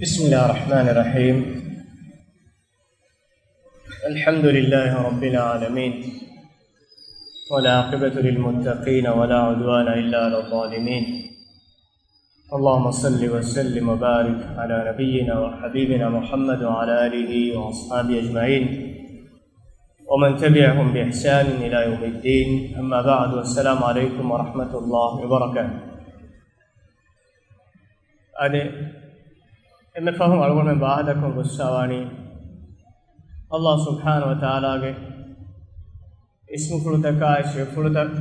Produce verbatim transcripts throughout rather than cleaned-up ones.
بسم الله الرحمن الرحيم. الحمد لله رب العالمين، والعاقبة للمتقين، ولا عدوان إلا على الظالمين. اللهم صل وسلم وبارك على نبينا وحبيبنا محمد وعلى آله وأصحابه أجمعين، ومن تبعهم بإحسان إلى يوم الدين. أما بعد، والسلام عليكم ورحمة الله وبركاته. އަދި އެންމެ ފަހުން އަޅުގަނޑުމެން ވާހަކަ ދައްކަން ގޮއްސަވާނީ، ﷲ ސުބްޙާނަހޫ ވަތަޢާލާގެ އިސްމުފުޅުތަކާއި ސިފަފުޅުތައް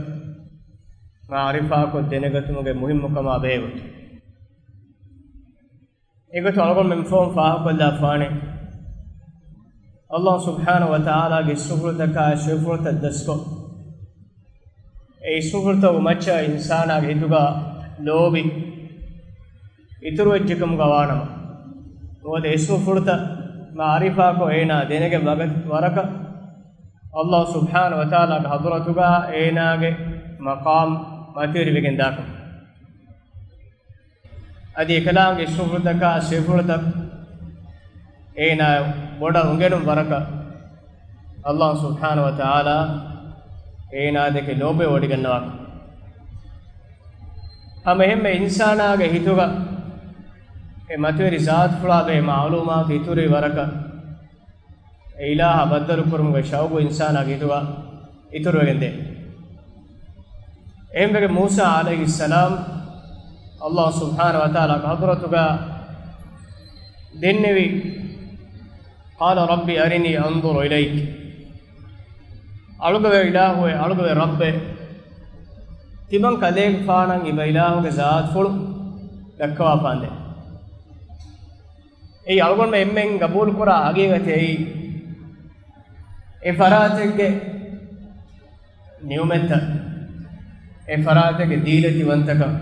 މަޢުރިފާކޮށް ދެނެގަތުމުގެ މުހިއްމުކަމާ ބެހޭގޮތުން. އެގޮތުން އަޅުގަނޑުމެން ފަހުން ފާހަގަކޮށްލާފާނެ، ﷲ ސުބްޙާނަހޫ ވަތަޢާލާގެ އިސްމުފުޅުތަކާއި ސިފަފުޅުތައް ދަސްކޮށް، އެ އިސްމުފުޅުތައް މައްޗަށް އިންސާނާގެ ހިތުގަ ލޯބި އިތުރުވެއްޖެކަމުގަ ވާނަމަ، ނުވަތަ އިސްމުފުޅުތައް މަޢުރިފާކޮށް އޭނާ ދެނެގެން ވަގަތު ވަރަކަށް، ﷲ ސުބްޙާނަހޫ ވަތަޢާލާގެ ޙަޟްރަތުގަ އޭނާގެ މަޤާމް މަތިވެރިވެގެން ދާކަން. އަދި އެކަލާނގެ އިސްމުފުޅުތަކާ ސިފަފުޅުތައް އޭނާ ބޮޑަށް އުނގެނުން ވަރަކަށް، ﷲ ސުބްޙާނަހޫ ވަތަޢާލާ އޭނާ ދެކެ ލޯބިވެވޮޑިގަންނަވާ. ހަމަ އެހެންމެ އިންސާނާގެ ހިތުގަ އެ މަތިވެރި ޒާތުފުޅާ ބެހޭ މަޢުލޫމާތު އިތުރުވި ވަރަކަށް، އެ އިލާހަށް ބައްދަލުކުރުމުގެ ޝައުގު އިންސާނާގެ ހިތުގަ އިތުރުވެގެންދޭ. އެހެންވެގެން މޫސާ ޢަލައިހިއްސަލާމް ﷲ ސުބްޙާނަހޫ ވަތަޢާލާގެ ޙަޟްރަތުގަ ދެންނެވި، قال رب أرني أنظر إليك. އަޅުގަވޭ އިލާހުއޭ، އަޅުގަވޭ ރައްބޭ، ތިމަން ކަލޭގެފާނަށް އިބަ އިލާހުގެ ޒާތުފުޅު ދައްކަވާފާނދޭ. އެއީ އަޅުގަނޑުމެން އެންމެން ގަބޫލުކުރާ ހަގީގަތެއް. އެއީ އެ ފަރާތެއްގެ ނިޢުމަތްތައް، އެ ފަރާތެއްގެ ދީލަތިވަންތަކަން،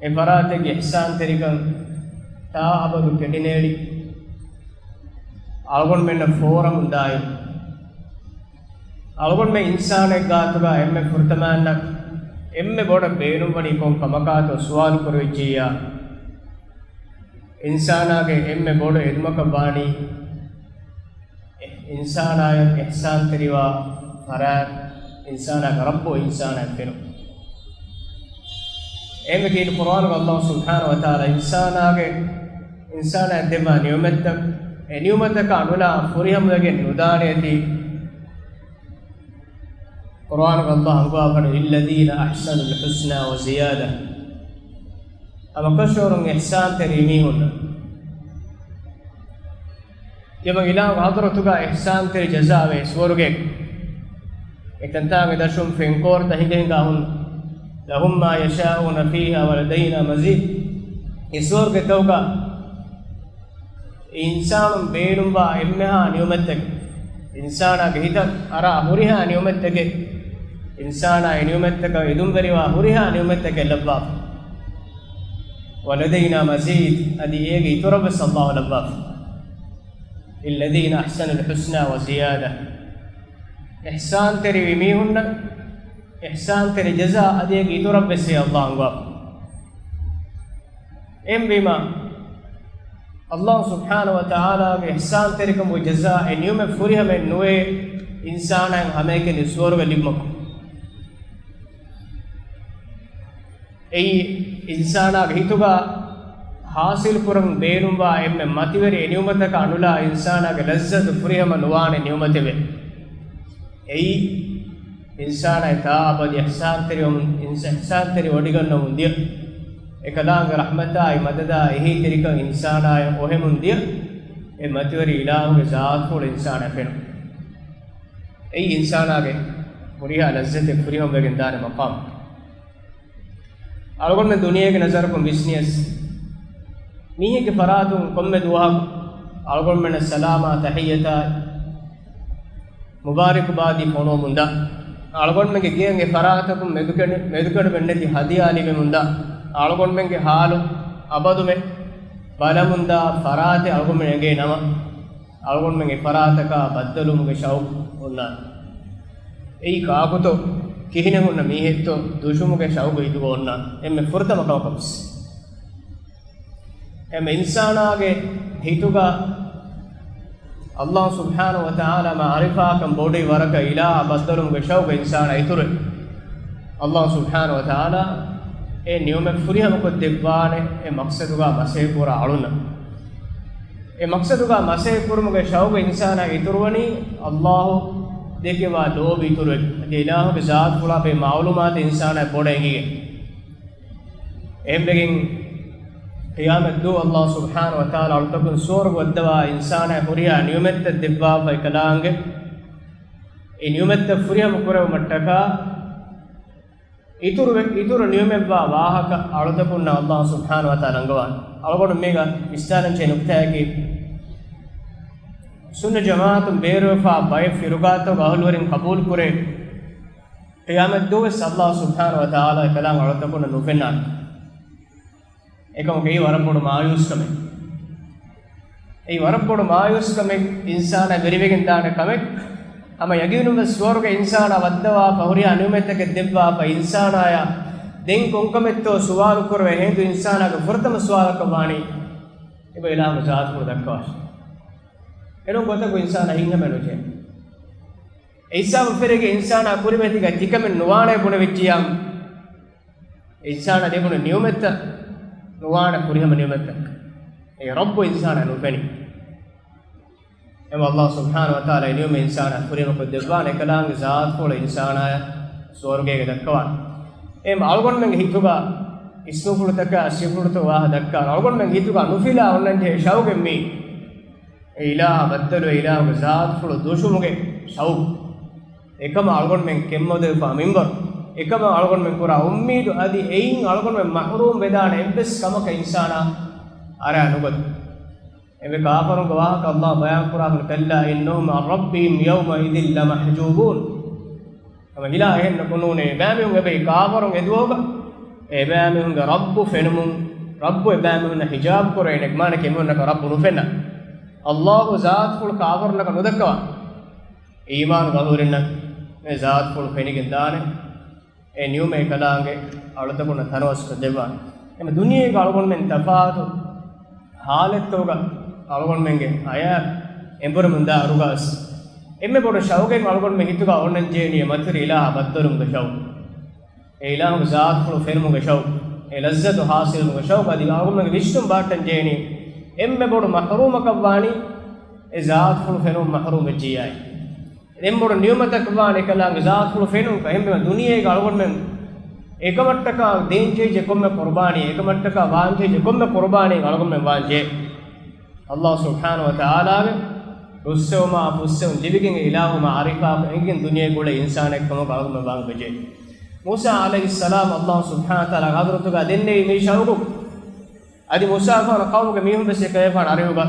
އެ ފަރާތެއްގެ އިޙްސާންތެރިކަން ތާ އަބަދު ކެޑިނޭޅި އަޅުގަނޑުމެންނަށް ފޯރަމުން ދާއިރު، އަޅުގަނޑުމެން އިންސާނެއް ގާތުގަ އެންމެ ފުރަތަމައިންނަށް އެންމެ ބޮޑަށް ބޭނުންވަނީ ކޮން ކަމަކާތޯ ސުވާލު ކުރެވިއްޖިއްޔާ، އިންސާނާގެ އެންމެ ބޮޑު އެދުމަކަށް ވާނީ، އިންސާނާޔަށް އިޙްސާންތެރިވާ ފަރާތް، އިންސާނާގެ ރައްބު އިންސާނާޔަށް ފެނުން. އެހެންވެ ކީރިތި ޤުރުއާނުގަ ﷲ ސުބްޙާނަހޫ ވަތަޢާލާ އިންސާނާގެ، އިންސާނާޔަށް ދެއްވާ ނިޢުމަތްތައް، އެ ނިޢުމަތަކާ ނުލާ ފުރިހަމަވެގެން ނުދާނެތީ، ޤުރުއާނުގަ ﷲ އަންގަވާފަ، للذين أحسنوا الحسنى وزيادة. ހަމަކަށަވަރުން އިޙްސާންތެރި މީހުންނަށް ތިމަން އިލާހުގެ ޙަޟްރަތުގަ އިޙްސާންތެރި ޖަޒާވޭ ސުވަރުގެ. އެތަންތާނގެ ދަށުން ފެންކޯރިތައް ހިނގަ ހިނގާ ހުން. لهم ما يشاءون فيها ولدينا مزيد. އެ ސުވަރުގެތަކުގަ އިންސާނުން ބޭނުންވާ އެންމެހާ ނިޢުމަތެއް، އިންސާނާގެ ހިތަށް އަރާ ހުރިހާ ނިޢުމަތެކެއް، އިންސާނާ އެ ނިޢުމަތްތަކަށް އެދުންވެރިވާ ހުރިހާ ނިޢުމަތެކެއް ލައްވާފަ. ولدينا مزيد، އަދި އޭގެ އިތުރަށްވެސް ﷲ ލައްވާފަ. للذين أحسنوا الحسنى وزيادة. އިޙްސާންތެރިވި މީހުންނަށް އިޙްސާންތެރި ޖަޒާ އަދި އޭގެ އިތުރަށްވެސް ﷲ އަންގާފަ. އެހެންވީމާ، ﷲ ސުބްޙާނަހޫ ވަތަޢާލާގެ އިޙްސާންތެރިކަމުގެ ޖަޒާ އެ ނިޢުމަތް ފުރިހަމައެއް ނުވޭ، އިންސާނާއަށް ހަމައެކަނި ސުވަރުގެ ލިބުމަކު. އެއީ އިންސާނާގެ ހިތުގަ ޙާޞިލްކުރަން ބޭނުންވާ އެންމެ މަތިވެރި އެ ނިޢުމަތަކާ ނުލާ އިންސާނާގެ ލައްޒަތު ފުރިހަމަ ނުވާނެ ނިޢުމަތެވެ. އެއީ އިންސާނާއަށް ތާ އަބަދު އިޙްސާންތެރިވަމުން، އިންސާ-، އިޙްސާންތެރިވޮޑިގަންނަވަމުން ދިޔަ، އެކަލާނގެ ރަޙްމަތާއި މަދަދާ އެހީތެރިކަން އިންސާނާއަށް އޮހެމުން ދިޔަ، އެ މަތިވެރި އިލާހުގެ ޒާތުފުޅު އިންސާނާއަށް ފެނުން. އެއީ އިންސާނާގެ ހުރިހާ ލައްޒަތެއް ފުރިހަމަވެގެން ދާނެ މަޤާމް. އަޅުގަނޑުމެން ދުނިޔޭގެ ނަޒަރަކުން ވިސްނިޔަސް، މީހެއްގެ ފަރާތުން ކޮންމެ ދުވަހަކު އަޅުގަނޑުމެންނަށް ސަލާމާ ތަޙިއްޔަތާއި މުބާރިކުބާދީ ފޮނުވަމުންދާ. އަޅުގަނޑުމެންގެ ގެއަށް އެ ފަރާތަކުން މެދުކެޑު-، މެދުކެޑުމެއްނެތި ހަދިޔާ ލިބެމުންދާ. އަޅުގަނޑުމެންގެ ހާލު އަބަދުމެ ބަލަމުންދާ ފަރާތެއް އަޅުގަނޑުމެން އެނގޭ ނަމަ، އަޅުގަނޑުމެން އެ ފަރާތަކާ ބައްދަލުވުމުގެ ޝައުޤު އޮންނާނެ. އެއީ ކާކުތޯ، ކިހިނެއް ހުންނަ މީހެއްތޯ ދުށުމުގެ ޝައުޤު ހިތުގަ އޮންނާނެ. އެންމެ ފުރަތަމަ ކަމަކަށްވެސް. އެމަ އިންސާނާގެ ހިތުގަ ﷲ ސުބްޙާނަހޫ ވަތަޢާލާ މާރިފާކަން ބޮޑުވި ވަރަކަށް އިލާހަށް ބައްދަލުވުމުގެ ޝައުގު އިންސާނާ އިތުރުވޭ. ﷲ ސުބްޙާނަހޫ ވަތަޢާލާ އެ ނިޢުމަތް ފުރިހަމަކޮށްދެއްވާނެ އެ މަޤްޞަދުގަ މަސައްކަތް ކުރާ އަޅުންނަށް. އެ މަޤްޞަދުގަ މަސައްކަތް ކުރުމުގެ ޝައުގު އިންސާނާ އިތުރުވަނީ ﷲ ދެކެވާ ލޯބި އިތުރުވެ، އަދި އިލާހުގެ ޒާތުފުޅާ ބެހޭ މަޢުލޫމާތު އިންސާނާ ބޮޑަށް އެނގިގެން. އެހެންވެގެން ޤިޔާމަތްދުވަހު ﷲ ސުބްޙާނަހޫ ވަތަޢާލާ އަޅުތަކުން ސުވަރުގެ ވައްދަވާ އިންސާނާ ހުރިހާ ނިޢުމަތްތައް ދެއްވާފައި ކަލާނގެ، އެ ނިޢުމަތްތައް ފުރިހަމަ ކުރެވުމަށްޓަކާ އިތުރު، އިތުރު ނިޢުމަތްވާ ވާހަކަ އަޅުތަކުންނަށް ﷲ ސުބްޙާނަހޫ ވަތަޢާލާ ރަނގަވާނެ. އަޅުގަނޑު މީގަ ވިސްނާލަން ޖެހޭ ނުކުތާއަކީ، ސުންނަ ޖަމާޢަތުން ބޭރުވެފާ ބައެއް ފިރުޤާތަކުގެ އަހުލުވެރިން ޤަބޫލު ކުރޭ، ޤިޔާމަތްދުވަސް ﷲ ސުބްޙާނަހޫ ވަތަޢާލާ އެކަލާނގެ އަޅުތަކުންނަށް ނުފެންނާނެ. އެކަމަކު އެއީ ވަރަށް ބޮޑު މާޔޫސްކަމެއް. އެއީ ވަރަށް ބޮޑު މާޔޫސްކަމެއް، އިންސާނާ ވެރިވެގެން ދާނެ ކަމެއް. ހަމަ ޔަގީނުންވެސް ސުވަރުގެ އިންސާނާ ވައްދަވާފަ ހުރިހާ ނިޢުމަތްތަކެއް ދެއްވާފަ އިންސާނާޔާ ދެން ކޮންކަމެއްތޯ ސުވާލު ކުރެވޭ ހިނދު އިންސާނާގެ ފުރަތަމަ ސުވާލަކަށް ވާނީ އެބަ އިލާހުގެ ޒާތުފުޅު ދައްކަވާށި. އެނޫން ގޮތަކު އިންސާނާ ހިތްހަމައެއް ނުޖެހޭ. އެ ހިސާބު ފެށިގެން އިންސާނާ ކުރިމަތީގަ ތިކަމެއް ނުވާނޭ ބުނެވިއްޖިއްޔާ، އިންސާނާ ލިބުނު ނިޢުމަތްތައް ނުވާނެ ފުރިހަމަ ނިޢުމަތްތައް. އެ ރައްބު އިންސާނާ ނުފެނި. އެމަ ﷲ ސުބްޙާނަހޫ ވަތަޢާލާ އެ ނިޢުމަތް އިންސާނާ ފުރިހަމަކޮށް ދެއްވާނެ، އެކަލާނގެ ޒާތުފުޅު އިންސާނާޔަށް ސުވަރުގޭގަ ދައްކަވާނެ. އެމަ އަޅުގަނޑުމެންގެ ހިތުގަ އިސްނުފުޅުތަކާ ސިފުޅުތައް ވާހަ ދައްކާނެ. އަޅުގަނޑުމެންގެ ހިތުގަ ނުފިލާ އޮންނަންޖެހޭ ޝައުގެއް މީ. އެ އިލާހަށް ބައްދަލުވެ، އިލާހުގެ ޒާތުފުޅު ދުށުމުގެ ޝައުގު. އެކަމަށް އަޅުގަނޑުމެން ކެތްމަދުވެފާ މިންވަރު، އެކަމަށް އަޅުގަނޑުމެން ކުރާ އުއްމީދު އަދި އެއިން އަޅުގަނޑުމެން މަޙްރޫމް ވެދާނެ އެއްވެސް ކަމަކަށް އިންސާނާ އަރާ ނުގަތު. އެންމެ ކާފަރުންގެ ވާހަކަ ﷲ ބަޔާން ކުރާ ކައްލާ އިންނަހުމް ޢަން ރައްބިހިމް ޔައުމައިޛިން ލަމަޙްޖޫބޫން. ހަމަ ހިލާ އެހެން ނުކުނޫނޭ، އެބައިމީހުން އެބައި ކާފަރުން އެދުވަހުގަ އެބައިމީހުންގެ ރައްބު ފެނުމުން، ރައްބު އެބައިމީހުންނަށް ޙިޖާބް ކުރޭ، ނެގްމާނެ ކެމިހުންނަކަށް ރައްބު ނުފެންނަ. ﷲ ޒާތުފުޅު ކާފަރުންނަކަށް ނުދައްކަވާ. އީމާނު ގަހުރިންނަށް މި ޒާތުފުޅު ފެނިގެން ދާނެ. އެ ނިޢުމަތް ކަލާނގެ އަޅުތަކުންނަށް ތަނަވަސްކޮށް ދެއްވާނެ. އެމަ ދުނިޔޭގަ އަޅުގަނޑުމެން ތަފާތު ހާލަތްތަކުގަ އަޅުގަނޑުމެންގެ ހަޔާތް އެނބުރެމުން ދާ އަރުގަސް އެންމެ ބޮޑު ޝައުގެއް އަޅުގަނޑުމެން ހިތުގަ އޮންނަން ޖޭނީ މަތިވެރި އިލާހަށް ބައްދަލުވުމުގެ ޝައުގު. އެ އިލާހުގެ ޒާތުފުޅު ފެނުމުގެ ޝައުގު، އެ ލައްޒަތު ހާސިލުވުމުގެ ޝައުގު އަދި އަޅުގަނޑުމެންގެ ވިސްނުން ބަހައްޓަން ޖޭނީ އެންމެ ބޮޑު މަޙްރޫމަކަށްވާނީ އެ ޒާތުފުޅު ފެނުމުން މަޙްރޫމް ވެއްޖިއްޔާއި. އެންމެ ބޮޑު ނިޢުމަތަކަށްވާނެ އެކަލާނގެ ޒާތުފުޅު ފެނުން. އެހެންވީމަ ދުނިޔޭގަ އަޅުގަނޑުމެން އެކަމަށްޓަކާ ދޭންޖެހިއްޖެ ކޮންމެ ޤުރުބާނީ، އެކަމަށްޓަކާ ވާންޖެހިއްޖެ ކޮންމެ ޤުރުބާނީ އަޅުގަނޑުމެން ވާންޖެހޭ. ﷲ ސުބްޙާނަހޫ ވަތަޢާލާގެ ރުއްސެވުމާ ފުއްސެވުން ލިބިގެން އިލާހު މާރިފާކޮށް އެނގިގެން ދުނިޔޭގަ އުޅޭ އިންސާނެއްކަމުގަ އަޅުގަނޑުމެން ވާން ވެއްޖެ. މޫސާ ޢަލައިހިއްސަލާމް ﷲ ސުބްޙާނަހޫ ވަތަޢާލާ ޙަޟްރަތުގަ ދެންނެވި މި ޝައުގު. އަދި މޫސާގެފާނު ޤައުމުގެ މީހުން ވެސް އެކަލޭގެފާނު އަރިހުގަ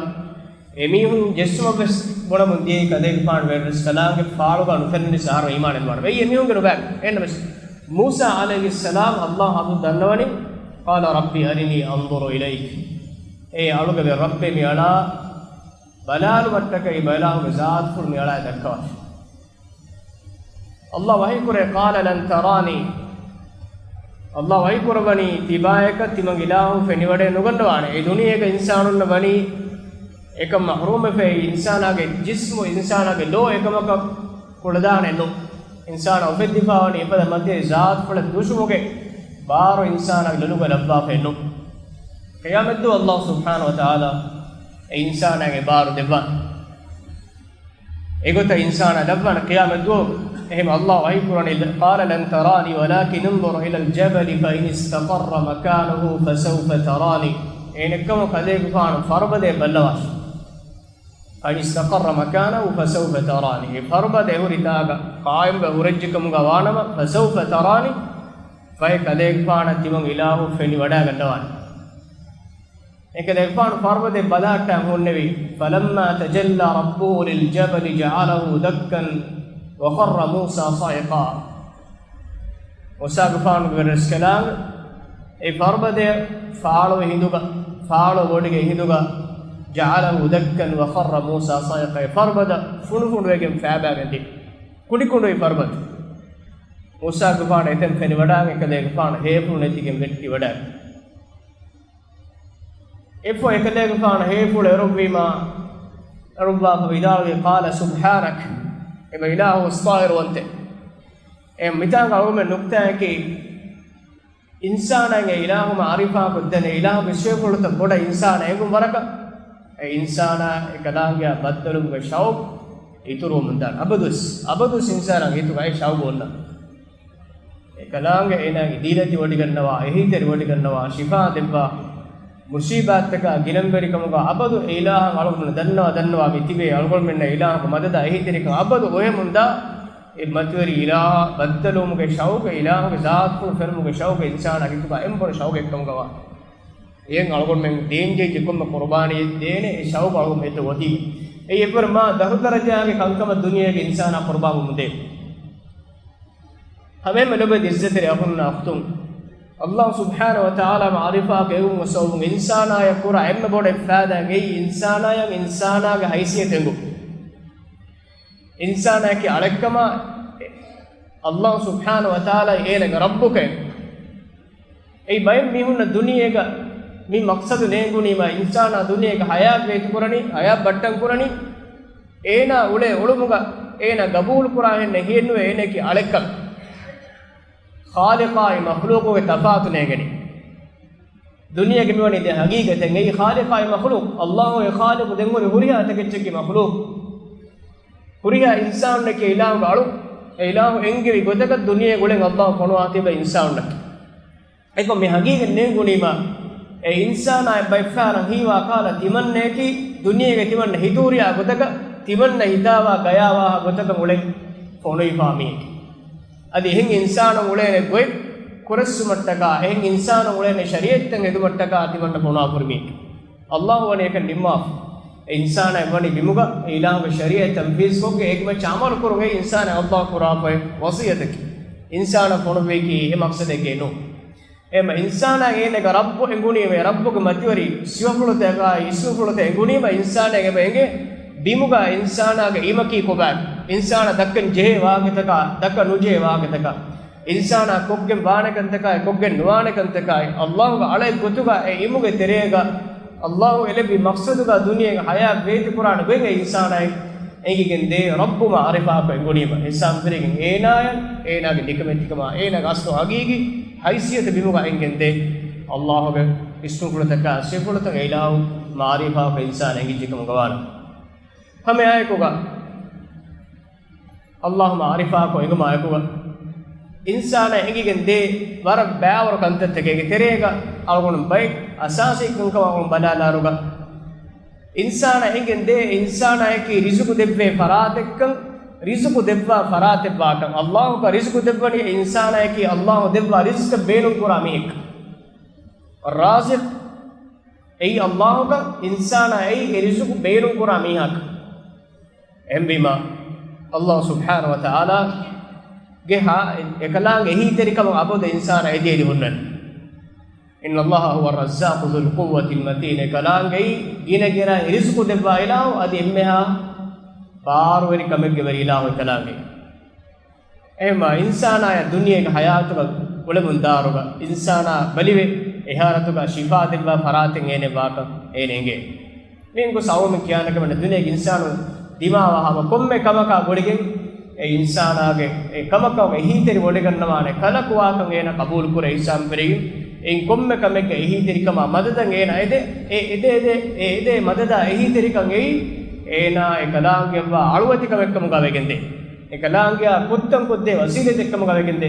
އެ މީހުން ޖެއްސުމަށް ވެސް ބުނަމުން ދިޔައީ ކަލޭގެފާނު ވެރިރަސްކަލާނގެ ފާޅުގަ ނުފެންނަނީސް އަހަރު އީމާނެއް ނުވާނެ. އެއީ އެމީހުންގެ ނުބައި. އެހެންނަމަވެސް މޫސާ ޢަލައިހިއްސަލާމް ﷲ ޙަޟްރަތު ދަންނަވަނީ، قَالَ رَبِّ أَرِنِي أَنْظُرْ إِلَيْكَ. އޭ އަޅުގެ ވެރި ރައްބޭ، މި އަޅާ ބަލާލުމަށްޓަކައި ބަލާހުގެ ޒާތުފުޅު މި އަޅާއަށް ދައްކަވާށި. ﷲ ވަޙީކުރޭ، قَالَ لَنْ تَرَانِي. ﷲ ވަޙީކުރައްވަނީ ތިބާޔަކަށް ތިމަން އިލާހު ފެނިވަޑައެއް ނުގަންނަވާނެ. އެ ދުނިޔޭގަ އިންސާނުންނަށް ވަނީ އެކަން މަޙްރޫމްވެފައި، އިންސާނާގެ ޖިސްމު، އިންސާނާގެ ލޯ އެކަމަކަށް ކުޅަދާނެއެއްނު. އިންސާނާ އުފެއްދިފާވަނީ އެފަދަ މަތިވެރި ޒާތުފުޅެއް ދުށުމުގެ ބާރު އިންސާނާގެ ލޮލުގަ ލައްވާފައެއްނު. ޤިޔާމަތްދުވަހު ﷲ ސުބްޙާނަހޫ ވަތަޢާލާ އެ އިންސާނާގެ ބާރު ދެއްވާނެ. އެގޮތަށް އިންސާނާ ލައްވާނެ ޤިޔާމަތްދުވަހު. އެހެން ﷲ ވަޙީކުރަނީ، قَالَ لَنْ تَرَانِي وَلَكِنِ انْظُرْ إِلَى الْجَبَلِ فَإِنِ اسْتَقَرَّ مَكَانَهُ فَسَوْفَ تَرَانِي. އެހެނެއްކަމުން ކަލޭގެފާނު ފަރުބަދައަށް ބައްލަވާށި. فَإِنِ اسْتَقَرَّ مَكَانَهُ فَسَوْفَ تَرَانِي. އެ ފަރުބަދަ އެހުރި ތާގަ ޤާއިމްވެ ހުރެއްޖެކަމުގަ ވާނަމަ، فَسَوْفَ تَرَانِي، ފަހެ ކަލޭގެފާނަށް ތިމަން އިލާހު ފެނިވަޑައިގަންނަވާނެ. އެކަލޭގެފާނު ފަރުބަދައަށް ބަލާއްޓާ ހުންނެވި. فَلَمَّا تَجَلَّى رَبُّهُ لِلْجَبَلِ جَعَلَهُ دَكًّا وَخَرَّ مُوسَىٰ صَعِقًا. މޫސާގެފާނުގެ ވެރިރަސްކަލާނގެ އެ ފަރުބަދައަށް ފާޅުވި ހިނދުގަ، ފާޅު ވޮޑިގެ ހިނދުގަ، جَعَلَهُ دَكًّا وَخَرَّ مُوسَىٰ صَعِقًا، އެ ފަރުބަދަ ފުނޑުފުނޑުވެގެން ފައިބައިގެން ދިޔަ. ކުނޑިކުނޑުވި ފަރުބަދަ. މޫސާގެފާނު އެތަން ފެނިވަޑައިގެން އެކަލޭގެފާނު ހޭފުޅު ނެތިގެން ވެއްޓިވަޑައިގެން. އެއަށްފަހު އެކަލޭގެފާނު ހޭފުޅު އެރުއްވީމާ، އެރުއްވާފަ ވިދާޅުވީ، قال سبحانك، އެބަ އިލާހު ވަސްފާއިރުވަންތެ. އެ މިތާނގަ އަޅުގަނޑުމެން ނުކްތާއަކީ، އިންސާނާއަށް އެ އިލާހު މަޢުރިފާކޮށްދޭނެ، އިލާހުގެ ސިފަފުޅުތައް ބޮޑަށް އިންސާނާ އެނގުން ވަރަކަށް، އެ އިންސާނާ އެކަލާނގެއާ ބައްދަލުވުމުގެ ޝައުޤު އިތުރުވަމުންދާނެ. އަބަދުވެސް، އަބަދުވެސް އިންސާނާގެ ހިތުގަ އެ ޝައުޤު އޮންނަ. އެކަލާނގެ އޭނާގެ ދީލަތި ވޮޑިގަންނަވާ، އެހީތެރި ވޮޑިގަންނަވާ، ޝިފާ ދެއްވާ، މުޞީބާތްތަކާ ގިނަންވެރިކަމުގަ އަބަދު އެ އިލާހަށް އަޅުގަނޑު ދަންނަވާ ދަންނަވާ މި ތިބޭ އަޅުގަނޑުމެންނަށް އިލާހުގެ މަދަދާ އެހީތެރިކަން އަބަދު އޮވެމުންދާ، އެ މަތިވެރި އިލާހަށް ބައްދަލުވުމުގެ ޝައުޤު، އިލާހުގެ ޒާތުފުޅު ފެނުމުގެ ޝައުޤު އިންސާނާގެ ހިތުގަ އެންބޮޑު ޝައުޤެއްކަމުގަވާ. އެހެން އަޅުގަނޑުމެން ދޭންޖެއްޖެ ކޮންމެ ޤުރުބާނީއެއް ދޭނެ އެ ޝައުޤު އަޅުގަނޑު އެތައް އޮތީ. އެއީ އެއްވަރު މާ ދަށު ދަރަޖާގެ ކަންކަމަށް ދުނިޔޭގެ އިންސާނާ ޤުރުބާވުމުންދޭ. ހަމައެހެންމެ ލޮބުވެތި ޢިއްޒަތްތެރި އަޚުންނާ އުޚްތުން، އައްލާހު ސުބްޙާނަހު ވަތަޢާލާ މަޢުރިފާއަކަށް އެނގުމުގެ ސަބަބުން އިންސާނާޔަށް ކުރާ އެންމެ ބޮޑު އެއް ފާއިދާއަކީ އިންސާނާޔަށް އިންސާނާގެ ހައިސިއްޔަތު އެނގުން. އިންސާނާއަކީ އަޅެއްކަމާ، އައްލާހު ސުބްޙާނަހު ވަތަޢާލާ އޭނާގެ ރައްބުކަން. އެއީ ބައެއް މީހުންނަށް ދުނިޔޭގަ މި މަޤްޞަދު ނޭނގުނީމާ، އިންސާނާ ދުނިޔޭގަ ހަޔާތް ވޭތުކުރަނީ، ހަޔާތް ބައްޓަން ކުރަނީ، އޭނާ އުޅޭ އުޅުމުގަ އޭނާ ގަބޫލުކުރާހެން ނެހިއެއްނުވޭ އޭނައަކީ އަޅެއްކަން. ޚާލިޤާއި މަޚްލޫޤުގެ ތަފާތު ނޭނގެނީ. ދުނިޔޭގަ މިވަނީ ދެ ހަގީގަތެއް. އެއީ ޚާލިޤާއި މަޚްލޫޤު. އައްލާހު އެ ޚާލިޤު، ދެން ހުރި ހުރިހާ އެތަކެއްޗަކީ މަޚްލޫޤު. ހުރިހާ އިންސާނުންނަކީ އިލާހުގެ އަޅު. އެ އިލާހު އެންގެވި ގޮތަކަށް ދުނިޔޭގަ އުޅެން އައްލާހު ފޮނުވާތީ އިންސާނުންނަކީ. އެކަމް މި ހަގީގަތް ނޭނގުނީމާ، އެ އިންސާނާއަށް ބައެއްފަހަރަށް ހީވާ ކަހަލަ ތިމަންނައަކީ، ދުނިޔޭގަ ތިމަންނަ ހިތުހުރިހާ ގޮތަކަށް، ތިމަންނަ ހިތާވާ ގަޔާވާހާ ގޮތަކަށް އުޅެން ފޮނުވިފާ މީހެއް. އަދި އެހެން އިންސާނުން އުޅޭނެ ގޮތް ކުރެއްސުމަށްޓަކާ، އެހެން އިންސާނުން އުޅޭނެ ޝަރީޢަތްތައް ހެދުމަށްޓަކާ ތިމަންނަ ފޮނުވާފަ ހުރި މީހެއް. އައްލާހު ވަނީ އެކަން ނިންމާފަ. އެ އިންސާނާ ވަނީ ބިމުގަ އެ އިލާހުގެ ޝަރީޢަތް ތަންފީޒުކޮށްގެން އޭގެ މައްޗަށް ޢަމަލު ކުރުން. އެ އިންސާނާ އައްލާހު ކުރާފައި ވަޞިއްޔަތަކީ. އިންސާނާ ފޮނުއްވީކީ އެ މަޤްޞަދެއްގައި ނޫން. އެހެންމަ އިންސާނާ އޭނަގެ ރައްބު އެނގުނީމަ، އެ ރައްބުގެ މަތިވެރި ސިފަފުޅުތަކާއި އިސްމުފުޅުތައް އެނގުނީމަ، އިންސާނާ އެބަ އެނގޭ ބިމުގަ އިންސާނާގެ އިމަކީ ކޮބާ، އިންސާނާ ދައްކަން ޖެހޭ ވާހަކަތަކާ، ދައްކަން ނުޖެހޭ ވާހަކަތަކާ، އިންސާނާ ކޮށްގެން ވާނެ ކަންތަކާއި، ކޮށްގެން ނުވާނެ ކަންތަކާއި، އައްލާހުގެ އަޅެއް ގޮތުގަ އެ އިމުގެ ތެރޭގަ އައްލާހު އެ ލެއްވި މަޤްޞަދުގަ ދުނިޔޭގަ ހަޔާތް ވޭތުކުރާނެ ގޮތް އެ އިންސާނާއަށް އެނގިގެން ދޭ. ރައްބު މަޢުރިފާކޮށް އެނގުނީމަ، އިންސާން ފިރިގެން އޭނާޔަށް، އޭނާގެ ނިކަމެތިކަމާ، އޭނާގެ އަސްލު ހަގީގީ ހައިސިއްޔަތު ބިމުގަ އެނގެން ދޭ. އައްލާހުގެ އިސްމުފުޅުތަކާ ސިފަފުޅުތައް އެ އިލާހު މަޢުރިފާކޮށް އިންސާނާ އެނގިއްޖެ ކަމުގަ ވާނަމަ. ހަމަ އެއާއެކުގަ އައްލާހު މަޢުރިފާކޮށް އެނގުމާއެކުގަ އިންސާނާ އެނގިގެން ދޭ ވަރަށް ބައިވަރު ކަންތައްތަކެއް. އޭގެ ތެރޭގަ އަޅުގަނޑު ބައެއް އަސާސީ ކަންކަމަށް އަޅުގަނޑު ބަލާލާރުގަ، އިންސާނާ އެނގެން ދޭ އިންސާނާއަކީ ރިޒުޤު ދެއްވޭ ފަރާތެއްކަން، ރިޒުޤު ދެއްވާ ފަރާތެއް ވާކަން. އައްލާހުގަ ރިޒުޤު ދެއްވަނީ އެ އިންސާނާއަކީ އައްލާހު ދެއްވާ ރިޒުޤެއް ބޭނުންކުރާ މީހެއް. އައްރާޒިޤު އެއީ އައްލާހުގަ، އިންސާނާ އެއީ އެ ރިޒުޤު ބޭނުންކުރާ މީހާކަން. އެހެންވީމާ، އައްލާހު ސުބްޙާނަހު ވަތަޢާލާގެ ހާ-، އެކަލާނގެ އެހީތެރިކަމަށް އަބަދު އިންސާނާ އެދިއެދި ހުންނަން. إن الله هو الرزاق ذو القوة المتين. އެކަލާނގެއީ ގިނަ ގިނައިން ރިޒުޤު ދެއްވާ އިލާހު، އަދި އެންމެހާ ބާރުވެރި ކަމެއްގެ ވެރި އިލާހު އެކަލާނގެ. އެހެންމާ އިންސާނާޔަށް ދުނިޔޭގެ ހަޔާތުގަ އުޅެމުން ދާއިރުގަ އިންސާނާ ބަލިވެ، އެ ހާލަތުގަ ޝިފާ ދެއްވާ ފަރާތެއް އޭނަ ވާކަން އޭނަ އެނގޭ. މި ގޮސް އައުމެއް ކިޔާނެ ކަމެއް ނެތް. ދުނިޔޭގެ އިންސާނުން ދިމާވާ ހަމަ ކޮންމެ ކަމަކާ ގުޅިގެން އެ އިންސާނާގެ އެ ކަމަކަށް އެހީތެރި ވޮޑިގަންނަވާނެ ކަލަކު ވާކަން އޭނަ ޤަބޫލު ކުރޭ އިންސާން ފިރިގެން. އެއިން ކޮންމެ ކަމެއްގެ އެހީތެރިކަމާ މަދަދަށް އޭނަ އެދޭ. އެ އެދޭ އެދޭ، އެ އެދޭ މަދަދާ އެހީތެރިކަން އެއީ އޭނާ އެކަލާނގެއަށްވާ އަޅުވެތިކަމެއްކަމުގަ ވެގެންދޭ. އެކަލާނގެއާ ކޮށްތަން ކޮށްދޭ ވަސީލަތެއްކަމުގަ ވެގެންދޭ.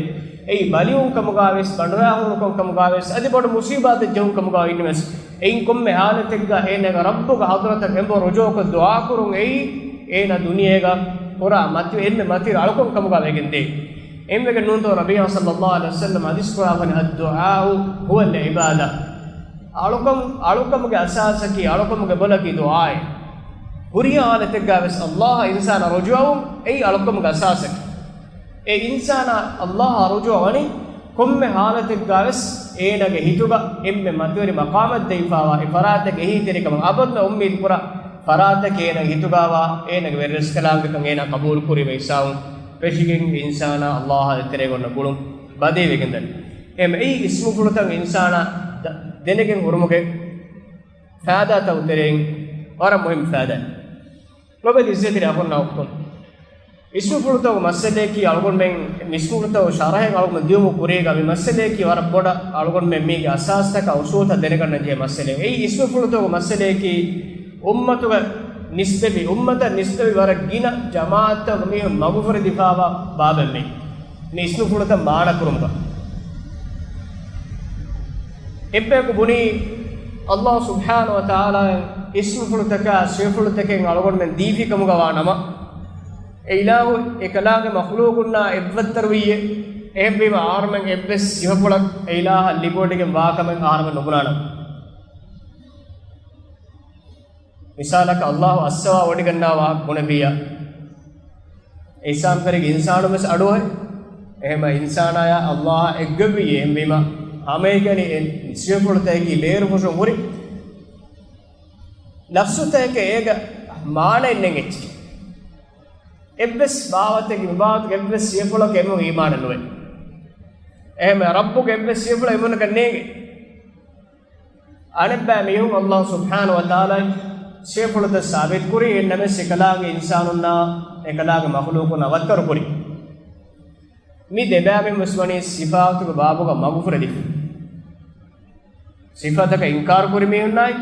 އެއީ ބަލިވުން ކަމުގަވެސް، ބަނޑުރައި ހޫނުކަން ކަމުގަވެސް، އަދި ބޮޑު މުސީބާތެއް ޖެހުން ކަމުގަ އިންނަވެސް، އެއިން ކޮންމެ ހާލަތެއްގަ އޭނާގެ ރައްބުގެ ޙަޟްރަތަށް އެނބުރި ރުޖޫޢަކޮށް ދުޢާކުރުން އެއީ އޭނާ ދުނިޔޭގަ ކުރާ މަތި، އެންމެ މަތިވެރި އަޅުކަން ކަމުގަ ވެގެންދޭ. އެންމެގެ ނޫންތޯ ނަބިއްޔާ ޞައްލައްލާހު ޢަލައިހި ވަސައްލަމަ ޙަދީޘް ކުރާފަނި، الدعاء هو العبادة. އަޅުކަން، އަޅުކަމުގެ އަސާސަކީ، އަޅުކަމުގެ ބޮލަކީ ދުޢާއޭ. ހުރިހާ ހާލަތެއްގަވެސް އައްލާހަށް އިންސާނާ ރުޖޫޢަވުން އެއީ އަޅުކަމުގެ އަސާސަކީ. އެ އިންސާނާ އައްލާހަށް ރުޖޫޢަވަނީ ކޮންމެ ހާލަތެއްގަވެސް އޭނާގެ ހިތުގަ އެންމެ މަތިވެރި މަޤާމަށް ދެވިފާވާ އެ ފަރާތެއްގެ އެހީތެރިކަމަށް އަބަދުން އުއްމީދު ކުރާ ފަރާތަކީ އޭނާގެ ހިތުގަވާ އޭނާގެ ވެރިރަސް ކަލާނގެކަން އޭނާ ޤަބޫލު ކުރީމަ އިސާވުން ފެށިގެން އިންސާނާ އައްލާހާ ދޭތެރޭގަ އޮންނަ ގުޅުން ބަދޭވެގެންދަނީ. އެހެން އެއީ އިސްމުފުޅުތައް އިންސާނާ ދަ-، ދެނެގެން ހުރުމުގެ ފައިދާތަކުގެ ތެރެއިން ވަރަށް މުހިންމު ފައިދާއެއް. ލޮބުވެތި އިއްޒަތްތެރި އަޚުންނާ އުޚްތުން، އިސްމުފުޅުތަކުގެ މައްސަލައަކީ އަޅުގަނޑުމެން މި އިސްމުފުޅުތަކުގެ ޝަރަޙެއް އަޅުގަނޑު ދިޔުމުގެ ކުރީގަ މި މައްސަލައަކީ ވަރަށް ބޮޑަށް އަޅުގަނޑުމެން މީގެ އަސާސްތަކާ އުސޫލުތައް ދެނެގަންނަން ޖެހޭ މައްސަލައެއް. އެއީ އިސްމުފުޅުތަކުގެ މައްސަލައަކީ އުއްމަތުގެ ނިސްބަތްވި، އުއްމަތަށް ނިސްބަތްވި ވަރަށް ގިނަ ޖަމާޢަތްތަކުގެ މީހުން މަގުފުރެދިފާވާ ބާބެއް މީ. މި އިސްމުފުޅުތައް މާނަ ކުރުމުގަ އެއްބަޔަކު ބުނީ، ﷲ ސުބްޙާނަހޫ ވަތަޢާލާއަށް އިސްމުފުޅުތަކާ ސިފަފުޅުތަކެއް އަޅުގަނޑުމެން ދީފި ކަމުގަ ވާ ނަމަ، އެ އިލާހު އެކަލާނގެ މަޚްލޫޤުންނާ އެއްވައްތަރުވިއްޔޭ. އެހެންވީމަ އަހަރުމެން އެއްވެސް ސިފަފުޅަކަށް އެ އިލާހަށް ލިބިވޮޑިގެން ވާކަމެއް އަހަރުމެން ނުބުނާނަން. މިސާލަކަށް، ﷲ އައްސަވާ ވޮޑިގަންނަވާ ބުނެފިއްޔާ، އިޙްސާންކަރީގެ އިންސާނުން ވެސް އަޑުއެހޭ. އެހެންމަ އިންސާނާޔާ ﷲ އާ އެއްގޮތްވިއްޔޭ. އެހެންވީމަ ހަމައެކަނި އެ ސިފަފުޅުތަކަކީ ބޭރުފުށުން ހުރި. ލަފްޒުތަކެކޭ އޭގެ މާނައެއް ނެތް އެއްޗެއް. އެއްވެސް ބާވަތެއްގެ މި ބާވަތުގެ އެއްވެސް ސިފަފުޅަކަށް އެމީހުން އީމާނެއް ނުވޭ. އެހެންމަ ރައްބުގެ އެއްވެސް ސިފަފުޅެއް އެމީހުންނަކަށް ނޭނގެ. އަނެއްބައި މީހުން ﷲ ސުބްޙާނަހޫ ވަތަޢާލާ ސިފަފުޅުތައް ސާބިތުކުރީ، އެހެންނަމަވެސް އެކަލާނގެ އިންސާނުންނާ އެކަލާނގެ މަޚްލޫޤުންނާ ވައްތަރުކުރީ. މި ދެބައިމީހުން ވެސް ވަނީ ސިފަތުގެ ބާބުގަ މަގުފުރެދިފަ. ސިފަތަކަށް އިންކާރު ކުރި މީހުންނާއި،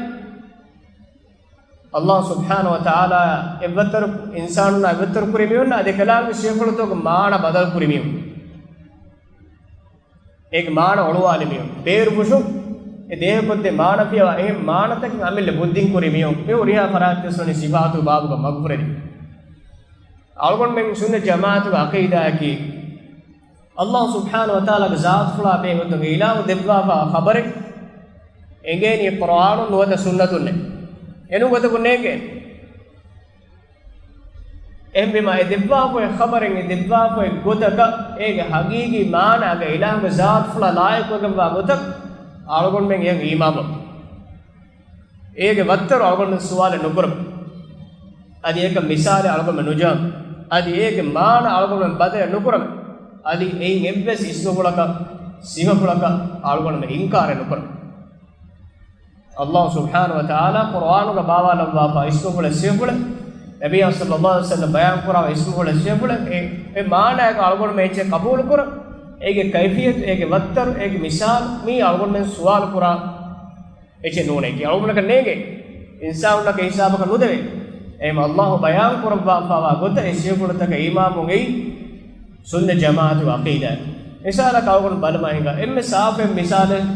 ﷲ ސުބްޙާނަހޫ ވަތަޢާލާ އެއްވައްތަރު، އިންސާނުންނާ އެއްވައްތަރު ކުރި މީހުންނާ އަދި އެކަލާނގެ ސިފަފުޅުތަކުގެ މާނަ ބަދަލު ކުރި މީހުން. އޭގެ މާނަ އޮޅުވާލި މީހުން. ބޭރުފުށުން އެ ދޭހަކޮށްދޭ މާނަފިޔަވާ އެހެން މާނަތަކެއް އަމިއްލަ ބުއްދިން ކުރި މީހުން. މި ހުރިހާ ފަރާތްތައް ވެސް ވަނީ ސިފަތުގެ ބާބުގަ މަގުފުރެދިފަ. އަޅުގަނޑުމެން ސުންނަތް ޖަމާޢަތުގެ ޢަޤީދާއަކީ، ﷲ ސުބްޙާނަހޫ ވަތަޢާލާގެ ޒާތުފުޅާ ބެހޭގޮތުން އެ އިލާހު ދެއްވާފާ ޚަބަރެއް އެނގޭނީ ޤުރުއާނުން ނުވަތަ ސުންނަތުންނޭ. އެނޫން ގޮތަކުން ނޭނގޭ. އެހެންވީމަ އެ ދެއްވާފައި ޚަބަރެއް، އެ ދެއްވާފައި ގޮތަކަށް އޭގެ ޙަޤީޤީ މާނައަކަށް، އިލާހުގެ ޒާތުފުޅަށް ލާއިޤުވެގެންވާ ގޮތަށް އަޅުގަނޑުމެން އެޔަށް އީމާންވަމު. އޭގެ ވައްތަރު އަޅުގަނޑުމެން ސުވާލެއް ނުކުރަމު. އަދި އޭކަ މިސާލެއް އަޅުގަނޑުމެން ނުޖަހަމު. އަދި އޭގެ މާނަ އަޅުގަނޑުމެން ބަދަލެއް ނުކުރަމު. އަދި އެއިން އެއްވެސް އިސްމުފުޅަކަށް، ސިފަފުޅަކަށް އަޅުގަނޑުމެން އިންކާރެއް ނުކުރަމު. ﷲ ސުބްޙާނަހޫ ވަތަޢާލާ ޤުރުއާނުގަ ބާވާލައްވާފާ އިސްމުފުޅެއް ސިފަފުޅެއް، ނަބިއްޔާ ޞައްލައްލާހު ޢަލައިހި ވަސައްލަމް ބަޔާންކުރާ އިސްމުފުޅެއް ސިފަފުޅެއް، އެ، އެ މާނައަކަށް އަޅުގަނޑުމެން އެއްޗެއް ޤަބޫލުކުރަން، އޭގެ ކައިފިއްޔަތު، އޭގެ ވައްތަރު، އޭގެ މިސާލު، މީ އަޅުގަނޑުމެން ސުވާލު ކުރާ އެއްޗެއް ނޫނޭ. އެއީ އަޅުގަނޑަކަށް ނޭނގޭ. އިންސާނުންނަކަށް ހިސާބަކަށް ނުދެވޭ. އެހެން ﷲ ބަޔާން ކުރައްވާފާވާ ގޮތަށް އެ ސިފަފުޅުތަކަށް އީމާންވުން އެއީ ސުންނަތް ޖަމާޢަތުގެ ޢަޤީދާ. މިސާލަކަށް އަޅުގަނޑު ބަލަމާ ހިނގާ. އެންމެ ސާފު މިސާލެއް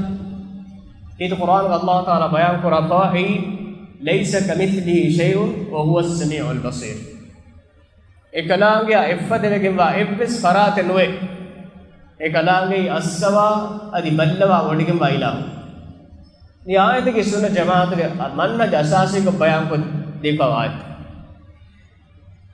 ކީރިތި ޤުރުއާނުގަ ﷲ ތަޢާލާ ބަޔާން ކުރައްވާ އެއީ، "ليس كمثله شيء وهو السميع البصير." އެކަލާނގެއާ އެއްފަދަވެގެންވާ އެއްވެސް ފަރާތެއް ނުވޭ. އެކަލާނގެއީ އައްސަވާ އަދި ބައްލަވާ ވޮޑިގެންވާ އިލާހު. މި އާޔަތަކީ ސުންނަތް ޖަމާޢަތުގެ މަންހަޖު އަސާސީކޮށް ބަޔާންކޮށްދީފާވާ އާޔަތެއް.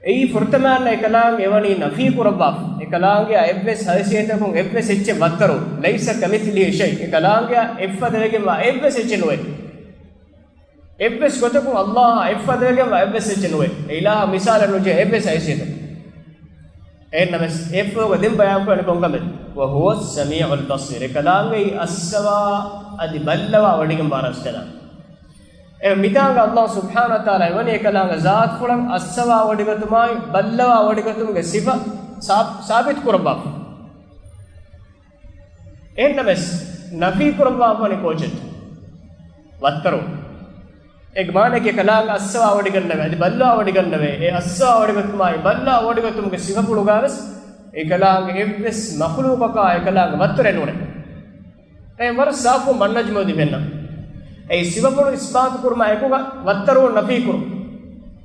އެއީ ފުރަތަމަ އެކަލާނގެ އެވަނީ ނަފީ ކުރައްވާފަ. އެކަލާނގެއާ އެއްވެސް ހައިސިއްޔަތަކުން އެއްވެސް އެއްޗެއް ވައްތަރު، "ليس كمثله شيء." އެކަލާނގެއާ އެއްފަދަވެގެންވާ އެއްވެސް އެއްޗެއް ނުވޭ. އެއްވެސް ގޮތަކުން ﷲ އާ އެއްފަދަވެގެންވާ އެއްވެސް އެއްޗެއް ނުވޭ. އެ އިލާހަށް މިސާލެއް ނުޖެހޭ އެއްވެސް ހައިސިއްޔަތެއް. އެހެންނަމަވެސް އެއަށްފަހުގަ ދެން ބަޔާންކުރަނީ ކޮންކަމެއް؟ "وهو السميع البصير." އެކަލާނގެއީ އައްސަވާ އަދި ބައްލަވާ ވޮޑިގެންވާ ރަސްކަލާނގެ. އެ މިތާނގަ ﷲ ސުބްޙާނަހޫ ވަތަޢާލާ އެވަނީ އެކަލާނގެ ޒާތުފުޅަށް އައްސަވާ ވޮޑިގަތުމާއި ބައްލަވާ ވޮޑިގަތުމުގެ ސިފަ ސާ-، ސާބިތު ކުރައްވާފަ. އެހެންނަމަވެސް، ނަފީ ކުރައްވާފަ ވަނީ ކޯޗެއް؟ ވައްތަރު. އޭގެ މާނައަކީ އެކަލާނގެ އައްސަވާ ވޮޑިގަންނަވޭ، އަދި ބައްލަވާ ވޮޑިގަންނަވޭ. އެ އައްސަވާ ވޮޑިގަތުމާއި ބައްލަވާ ވޮޑިގަތުމުގެ ސިފަފުޅުގަވެސް އެކަލާނގެ އެއްވެސް މަޚްލޫޤަކާ އެކަލާނގެ ވައްތަރެއް ނޫނޭ. އެ ވަރަށް ސާފު މަންހަޖު މެދު ފެންނަ. އެ ސިފަފުޅު އިސްބާތު ކުރުމާ އެކުގަ ވައްތަރު ނަފީ ކުރުން.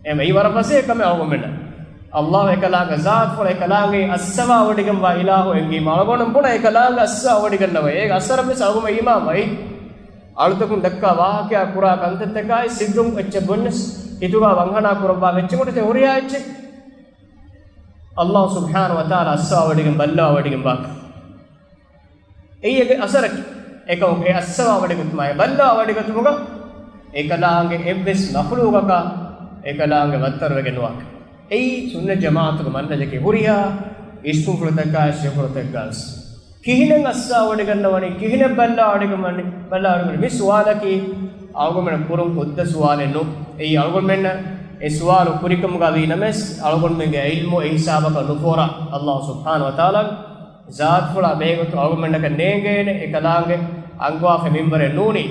އެ މީ ވަރަށް ފަސޭހަ ކަމެއް އަޅުގަނޑުމެންނަށް. ﷲ އެކަލާނގެ ޒާތުފުޅަށް އެކަލާނގެ އައްސަވާ ވޮޑިގެންވާ އިލާހު އެނގީމަ އަޅުގަނޑު ބުނަ އެކަލާނގެ އައްސަވާ ވޮޑިގަންނަވަ. އޭގެ އަސަރަށް ވެސް އަޅުގަނޑު އީމާންވައި. އަޅުތަކުން ދައްކާ ވާހަކަޔާ ކުރާ ކަންތައްތަކާއި ސިއްރުން އެއްޗެއް ބުންޏަސް ހިތުގަ ވަންހަނާ ކުރައްވާ އެއްޗެއް ގޮތަށް ހުރިހާ އެއްޗެއް. ﷲ ސުބްޙާނަހޫ ވަތަޢާލާ އައްސަވާ ވޮޑިގެން ބައްލަވާ ވޮޑިގެން ވާކަން. އެއީ އޭގެ އަސަރަކީ. އެކަމަކު އެ އައްސަވާ ވޮޑިގަތުމާއި ބައްލަވާ ވޮޑިގަތުމުގަ އެކަލާނގެ އެއްވެސް މަޚްލޫޤަކާ އެކަލާނގެ ވައްތަރުވެގެން ނުވާކަން. އެއީ ސުންނަތް ޖަމާޢަތުގެ މަންހަޖަކީ ހުރިހާ އިސްމުފުޅުތަކާ ސިފަފުޅުތަކުގަވެސް. ކިހިނެއް އައްސާވޮޑިގަންނަވަނީ، ކިހިނެއް ބައްލާވޮޑިގަންނަވަނީ، ބައްލާވޮޑިގަންނަވަނީ؟ މި ސުވާލަކީ އަޅުގަނޑުމެން ކުރުން ހުއްދަ ސުވާލެއް ނޫން. އެއީ އަޅުގަނޑުމެންނަށް އެ ސުވާލު ކުރިކަމުގަ ވީ ނަމަވެސް، އަޅުގަނޑުމެންގެ ޢިލްމު އެ ހިސާބަކަށް ނުފޯރާ. އައްލާހު ސުބްޙާނަހު ވަތަޢާލާ ޒާތުފުޅާ ބެހޭގޮތުން އަޅުގަނޑުމެންނަކަށް ނޭނގޭނެ އެކަލާނގެ އަންގަވާފައި މިންވަރެއް ނޫނީ.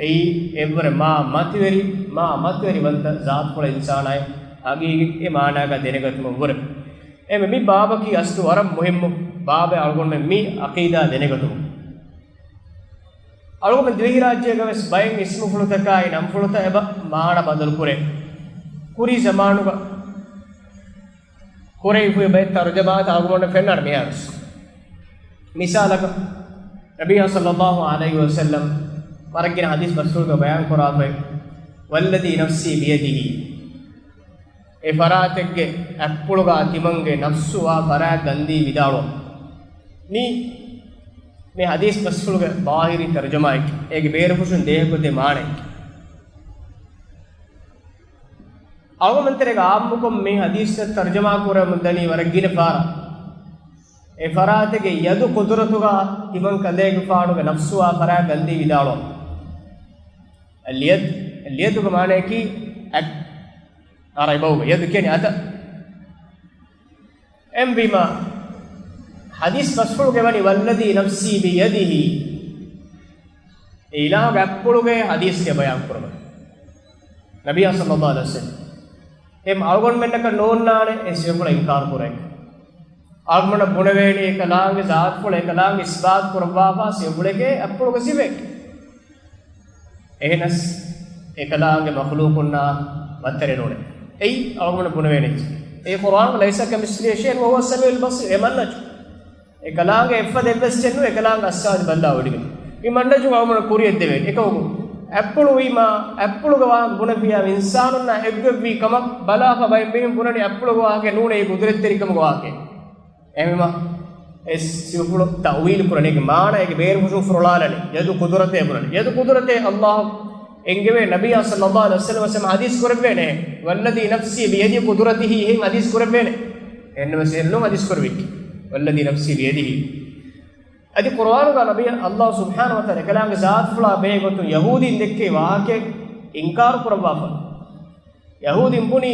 އެއީ އެއްވަރެއް މާ މަތިވެރި، މާ މަތިވެރިވަންތަ ޒާތުފުޅަށް އިންސާނާއެއް ހަގީގީ އެ މާނާގަ ދެނެގަތުމަށްވުރެ. އެމެ މި ބާބަކީ އަސްލު ވަރަށް މުހިއްމު ބާބެއް އަޅުގަނޑުމެން މި ޢަޤީދާ ދެނެގަތުމަށް. އަޅުގަނޑު ދިވެހިރާއްޖޭގަ ވެސް ބައެއް އިސްމުފުޅުތަކާއި ނަންފުޅުތައް އެބަ މާނަ ބަދަލުކުރޭ. ކުރީ ޒަމާނުގަ ކުރެވިފައި ބައެއް ތަރުޖަމާތައް އަޅުގަނޑަށް ފެންނާނެ މިހާރުވެސް. މިސާލަކަށް، ނަބިއްޔާ ޞައްލައްލާހު ޢަލައިހި ވަސައްލަމް ވަރަށް ގިނަ ޙަދީޘް ބަސްފުޅުގަ ބަޔާން ކުރާފައި، "والذي نفسي بيده." އެ ފަރާތެއްގެ އަތްޕުޅުގަ ތިމަންގެ ނަފްސު ވާ ފަރާތް ގަންދީ ވިދާޅުވަން. މި، މި ޙަދީޘް ބަސްފުޅުގެ ބާހިރީ ތަރުޖަމާއެކޭ. އޭގެ ބޭރުފުށުން ދޭހަކޮށްދޭ މާނައެކޭ. އަޅުގަނޑުމެން ތެރޭގަ ޢާއްމުކޮށް މި ޙަދީޘްތައް ތަރުޖަމާ ކުރަމުން ދަނީ ވަރަށް ގިނަ ފަހަރަށް. އެ ފަރާތެއްގެ ޔަދު ޤުދުރަތުގަ ތިމަން ކަލޭގެފާނުގެ ނަފްސުވާ ފަރާތް ގަންދީ ވިދާޅުވަން. އަލްޔަދު، އަލްޔަދުގެ މާނަޔަކީ އަތް. ޢަރަބި ބަހުގަ ޔަދު ކިޔަނީ އަތަށް. އެހެންވީމަ، ޙަދީޘް ބަސްފުޅުގެ ވަނީ "والذي نفسي بيده." އެ އިލާހުގެ އަތްޕުޅުގެ ޙަދީޘްގެ ބަޔާން ކުރަމުން. ނަބިއްޔާ ޞައްލައްލާހު ޢަލައިހި ވަސައްލަމް. އެ އަޅުގަނޑުމެންނަކަށް ނޯންނާނެ އެ ސިފަފުޅަށް އިންކާރު ކުރަން. އަޅުގަނޑަށް ބުނެވޭނީ އެކަލާނގެ ޒާތުފުޅަށް އެކަލާނގެ އިސްބާތު ކުރައްވާފަ ސިފަފުޅެކޭ އަތްޕުޅުގެ ސިފައެކޭ. އެހެނަސް އެކަލާނގެ މަޚްލޫޤުންނާ ބައްތަރެއް ނޫނޭ. އެއީ އަޅުގަނޑަށް ބުނެވޭނެ. އެ ޤުރްއާނުގަ "ليس كمثله شيء وهو السميع البصير." އެ މަންނަޖު. އެކަލާނގެ އެއްފަދަ އެއްވެސް އެއްނު އެކަލާނގެ އައްސާދި ބައްލާ ވޮޑިގެން. މި މަންނަޖު އަޅުގަނޑަށް ކުރިއަށް ދެވޭނެ. އެކަމަކު އަތްޕުޅު ވީމާ، އަތްޕުޅުގެ ވާހަކަ ބުނެފިޔާ އިންސާނުންނާ އެއްގޮތްވީ ކަމަށް ބަލާފަ ބައެއް މީހުން ބުނަނީ އަތްޕުޅުގެ ވާހަކަ ނޫނޭ، އެ ޤުދުރަތްތެރިކަމުގެ ވާހަކަ. އެހެންވީމަ، އެ ސިފަފުޅު ތައުވީލު ކުރަނީގެ މާނަ އޭގެ ބޭރުފުށުން ފުރޮޅާލަނީ. ޔަދު ޤުދުރަތޭ ބުނަނީ. ޔަދު ޤުދުރަތޭ އައްލާހު އެންގެވޭ، ނަބިއްޔާ ޞައްލައްލާހު ޢަލައިހި ވަސައްލަމް ޙަދީޘް ކުރެއްވޭނެ. "والذي نفسي بيده قدرته" ހެން ޙަދީޘް ކުރެއްވޭނެ. އެހެންނަމަވެސް އެހެން ނޫން ޙަދީޘް ކުރެވިއްޖެ. "والذي نفسي بيده." އަދި ޤުރްއާނުގަ ނަބި އައްލާހު ސުބްޙާނަހު ވަތަޢާލާ އެކަލާނގެ ޒާތުފުޅާ ބެހޭގޮތުން ޔަހޫދީން ދެއްކޭ ވާހަކައެއް އިންކާރު ކުރައްވާފަ. ޔަހޫދީން ބުނީ،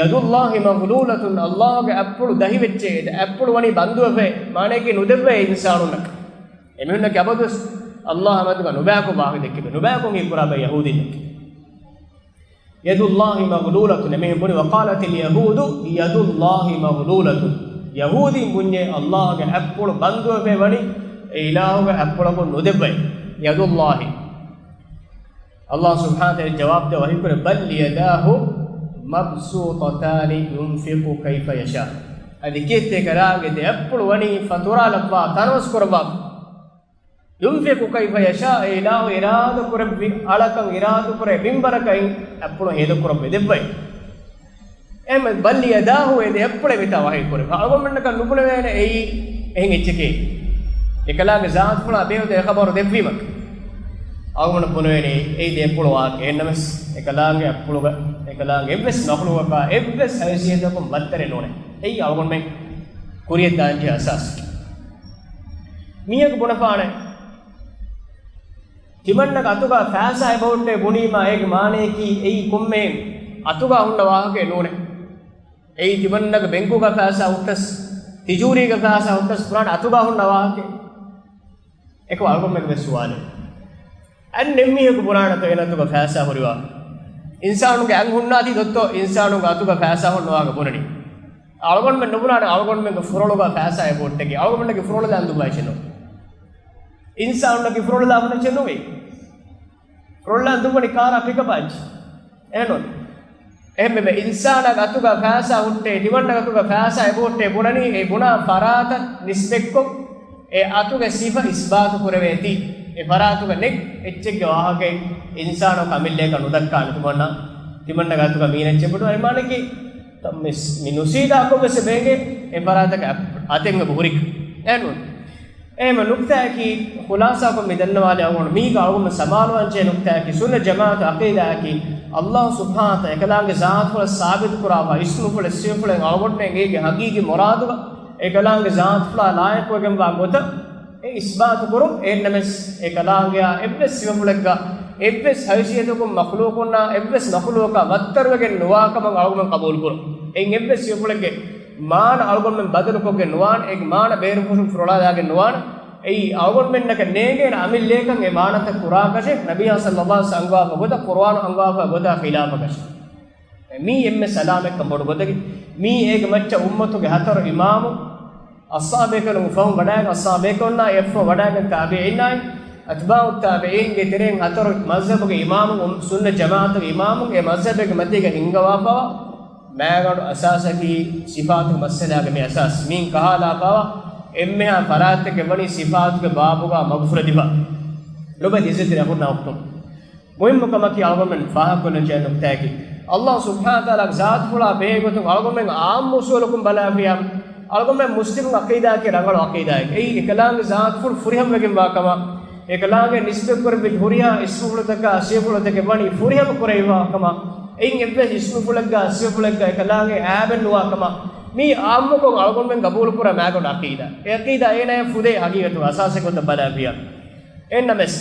"يد الله مغلولة" އައްލާހުގެ އަތްޕުޅު ދަހިވެއްޖެ، އަތްޕުޅު ވަނީ ބަންދުވެފަ، މާނައަކީ ނުދެއްވައޭ އިންސާނުންނަށް. އެމީހުންނަކީ އަބަދުވެސް އައްލާހު މަދުގަ ނުބަޔާކޮށް ވާހަކަ ދެއްކިބަ، ނުބަޔާކޮށް ހީކުރާ ބައެއް ޔަހޫދީންނަކީ. "يد الله مغلولة" އެމީހުން ބުނި، "وقالت اليهود يد الله مغلولة" ޔަހޫދީން ބުންޏޭ އައްލާހުގެ އަތްޕުޅު ބަންދުވެފަ ވަނީ އެ އިލާހުގެ އަތްޕުޅަކުން ނުދެއްވައޭ. "يد الله" އައްލާހު ސުބްޙާނަހު ވަތަޢާލާ ޖަވާބު ދޭ ވަޙީކުރޭ، "بل يداه مبسوطتان ينفق كيف يشاء" އަދި ކީއްތަ ކަލާނގެ ދެ އަތްޕުޅު ވަނީ ފަތުރާލައްވާ، ތަނަވަސް ކުރައްވާ. "ينفق كيف يشاء" އެ އިލާހު އިރާދަ ކުރެއްވި އަޅަކަށް، އިރާދަ ކުރޭ މިންވަރަކަށް އެ އަތްޕުޅު ހޭދަ ކުރައްވަ ދެއްވައި. އެހެން "بل يداه" އެ ދެ އަތްޕުޅެއް މިތާ ވަޙީ ކުރެވި. އަޅުގަނޑުމެންނަކަށް ނުބުނެވޭނެ އެއީ އެހެން އެއްޗެކޭ. އެކަލާނގެ ޒާތުފުޅާ ބެހޭގޮތުން އެ ޚަބަރު ދެއްވީމަ. އަޅުގަނޑު ބުނެވޭނެ އެއީ ދެ އަތްޕުޅު ވާހަކަ. އެހެންނަމަވެސް އެކަލާނގެ އަތްޕުޅުގަ، އެކަލާނގެ އެއްވެސް މަޚްލޫޤަކާ އެއްވެސް ހައިސިއްޔަތަކުން ބައްތަރެއް ނޫނޭ. އެއީ އަޅުގަނޑުމެން ކުރިޔަށް ދާންޖެހޭ އަސާސް. މީހަކު ބުނެފާނެ، ތިމަންނަގެ އަތުގަ ފައިސާ އެބަހުއްޓޭ ބުނީމާ، އޭގެ މާނަޔަކީ އެއީ ކޮންމެހެން އަތުގަ ހުންނަ ވާހަކައެއް ނޫނޭ. އެއީ ތިމަންނަގެ ބެންކުގަ ފައިސާ ހުއްޓަސް، ތިޖޫރީގަ ފައިސާ ހުއްޓަސް ފުރާނަ އަތުގަ ހުންނަ ވާހަކައެއް. އެކަމަކު އަޅުގަނޑުމެންގެ ވެސް ސުވާލެއް. އަންނަ އެއްމީހަކު ބުނާނެތޯ އޭނަ އަތުގަ ފައިސާ ހުރިވާ؟ އިންސާނުންގެ އަން ހުންނާތީ ދޮއްތޯ އިންސާނުންގެ އަތުގަ ފައިސާ ހުންނަ ވާހަކަ ބުނަނީ؟ އަޅުގަނޑުމެން ނުބުނާނެ އަޅުގަނޑުމެންގެ ފުރޮޅުގަ ފައިސާ އެބަހުއްޓަކީ. އަޅުގަނޑުމެންގެ ފުރޮޅު ލާން ދުއްވާ އެއްޗެއް ނޫން. އިންސާނުންނަކީ ފުރޮޅު ލާފަ އެއްޗެއް ނޫން. ފުރޮޅު ލާން ދުއްވަނީ ކާރާ ޕިކަޕާ އެއްޗެއް. އެހެންނޫން. އެހެންވެ، އިންސާނާގެ އަތުގަ ފައިސާ ހުއްޓޭ، ތިމަންނަގެ އަތުގަ ފައިސާ އެބަހުއްޓޭ ބުނަނީ، އެ ބުނާ ފަރާތަށް ނިސްބަތްކޮށް، އެ އަތުގެ ސިފަ އިސްބާތު ކުރެވޭތީ. އެ ފަރާތުގަ ނެތް އެއްޗެއްގެ ވާހަކައެއް އިންސާނު ކަމެއް ލައްކާ ނުދައްކާނެ. ތިމަންނަ، ތިމަންނަގެ އަތުގަ މީނަ އެއްޗެއް ބޮޑު އަރިމާނެކީ، މި، މި ނުސީދާކޮށް ވެސް ބޭގެ އެ ފަރާތަކަށް އަތެއް އެބަ ހުރި. އެހެންނޫން. އެހެންމެ ނުކްތާއަކީ، ޚުލާސާކޮށް މި ދަންނަވާލި އަޅުގަނޑު މީގަ އަޅުގަނޑު ސަމާލުވާންޖެހޭ ނުކްތާއަކީ، ސުންނަ ޖަމާޢަތު ޢަޤީދާއަކީ، ﷲ ސުބްޙާނަހޫ ވަތަޢާލާގެ ޒާތުފުޅަށް ސާބިތުކުރާފަ، އިސްމުފުޅެއް، ސިފަފުޅެއް އަޅުގަނޑުމެން އޭގެ ޙަޤީޤީ މުރާދުގަ އެކަލާނގެ ޒާތުފުޅާ ލާއިޤުވެގެންވާ ގޮތަށް އެ އިސްބާތު ކުރުން. އެހެންނަމަވެސް، އެކަލާނގެއާ އެއްވެސް ސިފަފުޅެއްގަ، އެއްވެސް ހައިސިއްޔަތަކުން މަޚްލޫޤުންނާ އެއްވެސް މަޚްލޫޤަށް ވައްތަރުވެގެން ނުވާ ކަމަށް އަޅުގަނޑުމެން ޤަބޫލު ކުރުން. އެއިން އެއްވެސް ސިފަފުޅެއްގެ މާނަ އަޅުގަނޑުމެން ބަދަލުކޮށްގެން ނުވާނެ، އޭގެ މާނަ ބޭރުފުށުން ފުރޮޅާލާގެން ނުވާނެ. އެއީ އަޅުގަނޑުމެންނަކަށް ނޭނގޭނެ އަމިއްލައަކަށް އެ މާނަތައް ކުރާކަށެއް، ނަބިއްޔާ ޞައްލަﷲ އަންގާފަ ގޮތަށް، ޤުރުއާނު އަންގާފަ ގޮތާ ޚިލާފަކަށެއް. މީ އެންމެ ސަލާމަތްކަން ބޮޑު ގޮތަކީ. މީ އޭގެ މައްޗަށް އުއްމަތުގެ ހަތަރު އިމާމު، އަޞްޙާބޭކަލުން ފަހުން ވަޑައިގެން، އަޞްޙާބޭކަލުންނާ އެއްފަހު ވަޑައިގެން ތާބިޢީންނާއި، އަތްބާޢު ތާބިޢީންގެ ތެރެއިން ހަތަރު މަޒްހަބުގެ އިމާމު، ސުންނަ ޖަމާޢަތުގެ އިމާމު، އެ މަޒްހަބެއްގެ މަތީގަ ހިންގަވާފަވާ މާގަނޑު އަސާސަކީ ސިފާތު މައްސަލާގެ މި އަސާސް. މިއިން ކަހާލާފަވާ އެންމެހާ ފަރާތްތަކެއް ވަނީ ސިފާތުގެ ބާބުގަ މަގުފުރެދިފަ. ލޮބުވެތި އިއްޒަތްތެރި އަޚުންނާ އުޚްތުން، މުހިއްމު ކަމަކީ އަޅުގަނޑުމެން ފާހަގަކޮށްލަން ޖެހޭ ނުކްތާއަކީ، ﷲ ސުބްޙާނަހޫ ވަތަޢާލާގެ ޒާތުފުޅާ ބެހޭގޮތުން އަޅުގަނޑުމެން އާއްމު އުސޫލަކުން ބަލާފިޔާ، އަޅުގަނޑުމެން މުސްލިމު ޢަޤީދާއަކީ ރަނގަޅު ޢަޤީދާއެއް. އެއީ އެކަލާނގެ ޒާތުފުޅު ފުރިހަމަވެގެންވާ ކަމަށް، އެކަލާނގެ ނިސްބަތްކުރެއްވި ހުރިހާ އިސްމުފުޅުތަކާ ސިފަފުޅުތަކެއް ވަނީ ފުރިހަމަ ކުރެވިފަވާ ކަމަށް، އެއިން އެއްވެސް އިސްމުފުޅެއްގާ ސިފަފުޅެއްގާ އެކަލާނގެ އާބެއް ނުވާ ކަމަށް، މީ އާއްމުކޮށް އަޅުގަނޑުމެން ގަބޫލުކުރާ މާގަނޑު ޢަޤީދާ. އެ ޢަޤީދާ އޭނާޔަށް ފުދޭ ޙަޤީޤަތު އަސާސެއް ގޮތަށް ބަލާފިޔާ. އެހެންނަމަވެސް،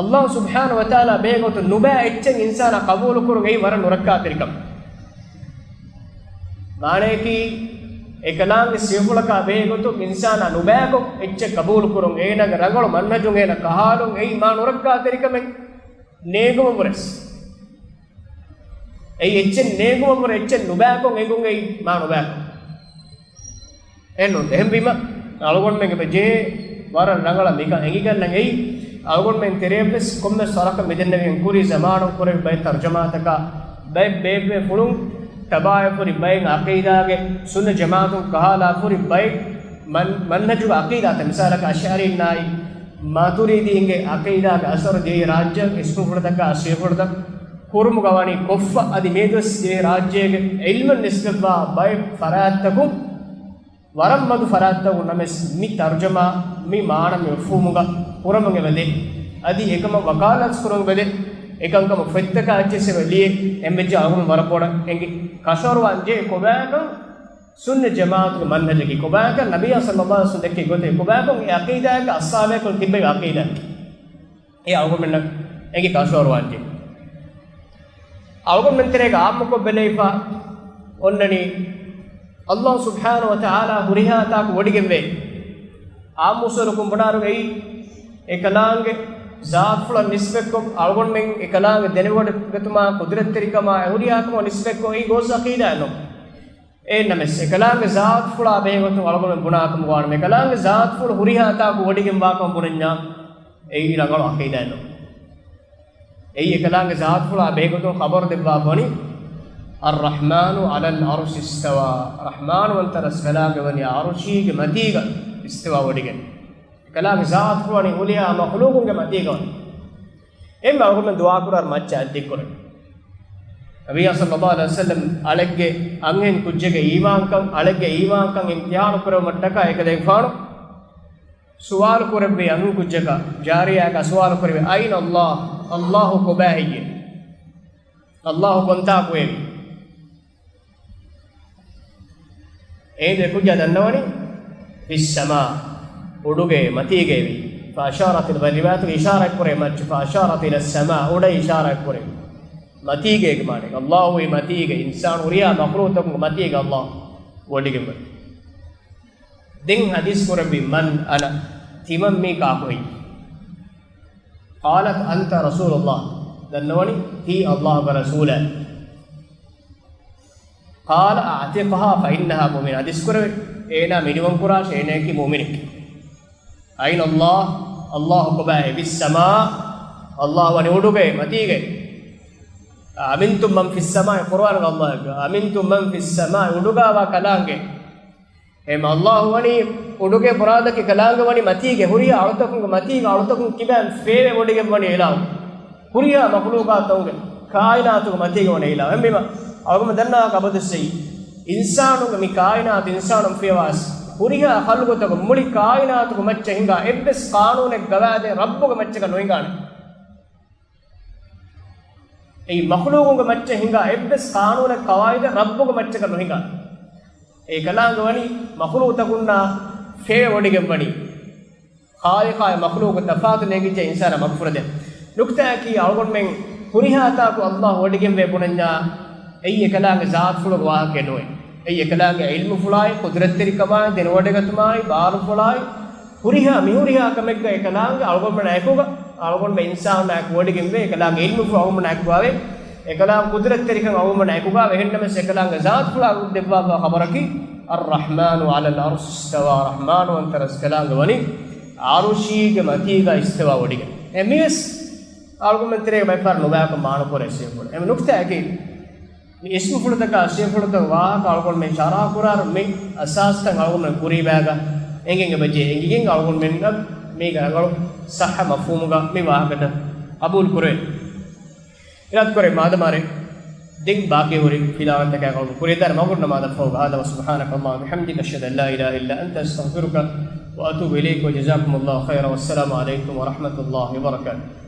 ﷲ ސުބްޙާނަހޫ ވަތަޢާލާ ބެހޭގޮތުން ނުބައި އެއްޗެއް އިންސާނާ ޤަބޫލުކުރުން އެއީ ވަރަށް ނުރައްކާތެރިކަމެއް. މާނަޔަކީ، އެކަލާނގެ ސިފަފުޅަކާ ބެހޭގޮތުން އިންސާނާ ނުބައިކޮށް އެއްޗެއް ޤަބޫލުކުރުން، އޭނާގެ ރަނގަޅު މަންހަޖުން އޭނާ ކަހާލުން އެއީ މާ ނުރައްކާތެރިކަމެއް ނޭނގުމަށްވުރެސް. އެއީ އެއްޗެއް ނޭނގުމަށްވުރެ އެއްޗެއް ނުބައިކޮށް އެނގުން އެއީ މާ ނުބައިކޮށް. އެހެންނޫން. އެހެންވީމަ، އަޅުގަނޑުމެން އެބަ ޖެހޭ ވަރަށް ރަނގަޅަށް މިކަން އެނގިގަންނަން އެއީ، އަޅުގަނޑުމެން ތެރެއަށްވެސް ކޮންމެސް ވަރަކަށް މިދެންނެވިހެން ކުރީ ޒަމާނުން ކުރެވި ބައެއް ތަރުޖަމާތަކާ، ބައެއް ބޭއްވޭ ފުޅުން ތަބާވެފަ ހުރި ބައެއް ޢަޤީދާގެ ސުންނަ ޖަމާޢަތުން ކަހާލާފަ ހުރި ބައެއް މަން-، މަންހަޖުގެ ޢަޤީދާތައް، މިސާލަކަށް އަޝްޢަރީންނާއި މާތުރީދީންގެ ޢަޤީދާގެ އަސަރު ދިވެހި ރާއްޖެއަށް އިސްމުފުޅުތަކާ ސިފަފުޅުތައް ކުރުމުގަ ވަނީ ކޮށްފަ، އަދި މިއަދުވެސް ދިވެހި ރާއްޖޭގެ ޢިލްމަށް ނިސްބަތްވާ ބައެއް ފަރާތްތަކުން، ވަރަށް މަދު ފަރާތްތަކުން ނަމަވެސް، މި ތަރުޖަމާ، މި މާނަ މި މަފްހޫމުގަ ކުރަމުން އެބަ ދޭ. އަދި އެކަމަށް ވަކާލާތު ކުރަމުން އެބަ ދޭ. އެކަންކަމަށް ފޮތްތަކާ އެއްޗެއް އެބަ ލިޔެ، އެންމެއްޗާ އަޅުގަނޑު ވަރަށް ބޮޑަށް އެނގި ކަށަވަރުވާން ޖެހޭ ކޮބާކަން ސުންނަ ޖަމާޢަތުގެ މަންހަޖަކީ ކޮބާކަން، ނަބިއްޔާ ޞައްލަﷲ ޢަލައިހި ވަސައްލަމް ދެއްކި ގޮތެއް ކޮބާކަން، އެ ޢަޤީދާއަކީ އަޞްޙާބޭކަލުން ތިއްބެވި ޢަޤީދާ. އެ އަޅުގަނޑުމެންނަށް އެނގި ކަށަވަރުވާންޖެ. އަޅުގަނޑުމެން ތެރޭގަ އާއްމުކޮށް ބެލެވިފަ އޮންނަނީ، ﷲ ސުބްޙާނަހޫ ވަތަޢާލާ ހުރިހާ ތާކު ވޮޑިގެންވޭ. އާއްމު އުސޫލަކުން ބުނާއިރު އެއީ، އެކަލާނގެ ޒާތުފުޅަށް ނިސްބަތްކޮށް، އަޅުގަނޑުމެން އެކަލާނގެ ދެނެވޮޑިގަތުމާ، ޤުދުރަތްތެރިކަމާ، އެ ހުރިހާ ކަމަށް ނިސްބަތްކޮށް، އެއީ ގޯސް ޢަޤީދާއެއް ނޫން. އެހެންނަމަވެސް، އެކަލާނގެ ޒާތުފުޅާ ބެހޭގޮތުން އަޅުގަނޑުމެން ބުނާކަމަށް ވާނަމަ، އެކަލާނގެ ޒާތުފުޅު ހުރިހާ ތާކު ވޮޑިގެންވާކަމަށް ބުނަންޏާ، އެއީ ރަނގަޅު ޢަޤީދާއެއް ނޫން. އެއީ އެކަލާނގެ ޒާތުފުޅާ ބެހޭގޮތުން ޚަބަރު ދެއްވާފަވަނީ، الرحمن على العرش استوى. ރަޙްމާންވަންތަ ރަސްކަލާނގެ ވަނީ ޢަރުޝީގެ މަތީގަ އިސްތިވާ ވޮޑިގެން. އެކަލާނގެ ޒާތުފުޅު ވަނީ ހުރިހާ މަޚްލޫޤުންގެ މަތީގަ ވަނީ. އެންމެ އަޅުގަނޑުމެން ދުޢާ ކުރާ މައްޗަށް އަތްދިއްކުރޭ. ނަބިއްޔާ ޞައްލަﷲ ޢަލައިހި ވަސައްލަމް އަޅެއްގެ އަންހެން ކުއްޖެއްގެ އީމާންކަން، އަޅެއްގެ އީމާންކަން އިމްތިޙާނު ކުރެއްވުމަށްޓަކާ އެކަލޭގެފާނު ސުވާލު ކުރެއްވި އަންހެން ކުއްޖަކަށް، ޖާރިޔާއަކަށް ސުވާލު ކުރެއްވި، أين الله؟ ﷲ ކޮބާ ހެއްޔޭ؟ ﷲ ކޮންތާކުއެވީ؟ އޭނދު އެ ކުއްޖާ ދަންނަވަނީ، في السماء، އުޑުގައި މަތީގައެވީ. فأشارت، ބައެއް ރިވާޔަތުގައި އިޝާރާތްކުރޭ މައްޗަށް، فأشارت إلى السماء، އުޑަށް އިޝާރާތްކުރޭ. މަތީގައިގެ މާނަ، ﷲ އީ މަތީގައި، އިންސާނު ހުރިހާ މަޚްލޫޤުތަކުންގެ މަތީގަ ﷲ ވޮޑިގެންވަނީ. ދެން ޙަދީޘް ކުރެއްވި، من أنا، ތިމަން މީ ކާކު ހެއްޔޭ؟ قالت أنت رسول الله، ދަންނަވަނީ ތީ ﷲ ގެ ރަސޫލާ. قال أعتقها فإنها مؤمنة، ޙަދީޘް ކުރެވޭ، އޭނާ މިނިވަން ކުރާށޭ، އޭނާއަކީ މުއުމިނެއް. أين الله؟ ﷲ ކޮބާހޭ؟ في السماء، ﷲ ވަނީ އުޑުގައި، މަތީގައި. أأمنتم من في السماء، ޤުރުއާނުގަ ﷲ، أأمنتم من في السماء، އުޑުގަވާ ކަލާނގެ. އެހެން ﷲ ވަނީ އުޑުގެ ބުރާދަކި ކަލާނގެ ވަނީ މަތީގެ ހުރިހާ އަޅުތަކުންގެ މަތީގެ އަޅުތަކުން ކިބައިން ފޭވެ ވޮޑިގެން ވަނީ އިލާހު. ހުރިހާ މަޚްލޫޤާތުންގެ ކާއިނާތުގެ މަތީގަ ވަނީ އިލާހު. އެހެންވީމަ އަޅުގަނޑު ދަންނަވާ ކަމަށް އަބަދުއްސައި، އިންސާނުންގެ މި ކާއިނާތު އިންސާނުން ފިޔަވާސް ހުރިހާ ޚަލްޤުތަކުން މުޅި ކާއިނާތުގެ މައްޗަށް ހިނގާ އެއްވެސް ޤާނޫނެއް ގަވާއިދެއް ރައްބުގެ މައްޗަކަށް ނުހިނގާނެ. އެއީ މަޚްލޫޤުންގެ މައްޗަށް ހިނގާ އެއްވެސް ޤާނޫނެއް ޤަވާއިދެއް ރައްބުގެ މައްޗަކަށް ނުހިނގާ. އެކަލާނގެ ވަނީ މަޚުލޫޤުތަކުންނާ ފޭވޮޑިގެން ވަނީ. ޚާލިޤާއި މަޚްލޫޤު ތަފާތު ނޭނގިއްޖެ އިންސާނާ މަގުފުރެދޭ. ނުކްތާއަކީ އަޅުގަނޑުމެން ހުރިހާ ތާކު އައްލާހު ވޮޑިގެންވޭ ބުނަންޏާ، އެއީ އެކަލާނގެ ޒާތުފުޅުގެ ވާހަކައެއް ނުވޭ. އެއީ އެކަލާނގެ ޢިލްމުފުޅާއި، ޤުދްރަތްތެރިކަމާއި، ދެނެވޮޑިގަތުމާއި، ބާރުފުޅާއި، ހުރިހާ މިހުރިހާ ކަމެއްގަ އެކަލާނގެ އަޅުގަނޑުމެންނާ އެކުގަ، އަޅުގަނޑުމެން އިންސާނާ އެކު ވޮޑިގެންވޭ. އެކަލާނގެ ޢިލްމުފުޅު އަޅުގަނޑުމެންނާ އެކުގައިވޭ. އެކަލާނގެ ޤުދްރަތްތެރިކަން އަޅުގަނޑުމެންނާ އެކުގައިވޭ. އެހެންނަމަވެސް އެކަލާނގެ ޒާތުފުޅާ ދެއްވާފަ ޚަބަރަކީ، الرحمن على العرش استوى، ރަޙްމާންވަންތަ ރަސްކަލާނގެ ވަނީ ޢަރުޝީގެ މަތީގަ އިސްތިވާ ވޮޑިގެން. އެ މިވެސް އަޅުގަނޑުމެން ތެރޭގަ ބައެއް ފަހަރު ނުބަޔާކަށް މާނަކުރޭ ސިފަފުޅު. އެ ނުކްތާއަކީ، މި އިސްމުފުޅުތަކާ ސިފަފުޅުތަކުގެ ވާހަކަ އަޅުގަނޑުމެން ޝަރަޙަ ކުރާއިރު، މި އަސާސްތައް އަޅުގަނޑުމެން ކުރީބާގަ އެނގެން އެބަޖެހޭ. އެނގިގެން އަޅުގަނޑުމެންނަށް މީގެ ރަނގަޅު ޞައްޙަ މަފްހޫމުގަ މި ވާހަކަތައް ޤަބޫލު ކުރެވޭ. އިރާދަކުރޭ މާދަމާރޭ ދެން ބާކީ ހުރި ފިލާވަޅުތަކާ ގޮޅު ކުރިއަށްދާނެ މަގުން ނަމާދަށްފަހު. هذا وسبحانك اللهم وبحمدك، أشهد أن لا إله إلا أنت، أستغفرك وأتوب إليك، وجزاكم الله خيرا، والسلام عليكم ورحمة الله وبركاته.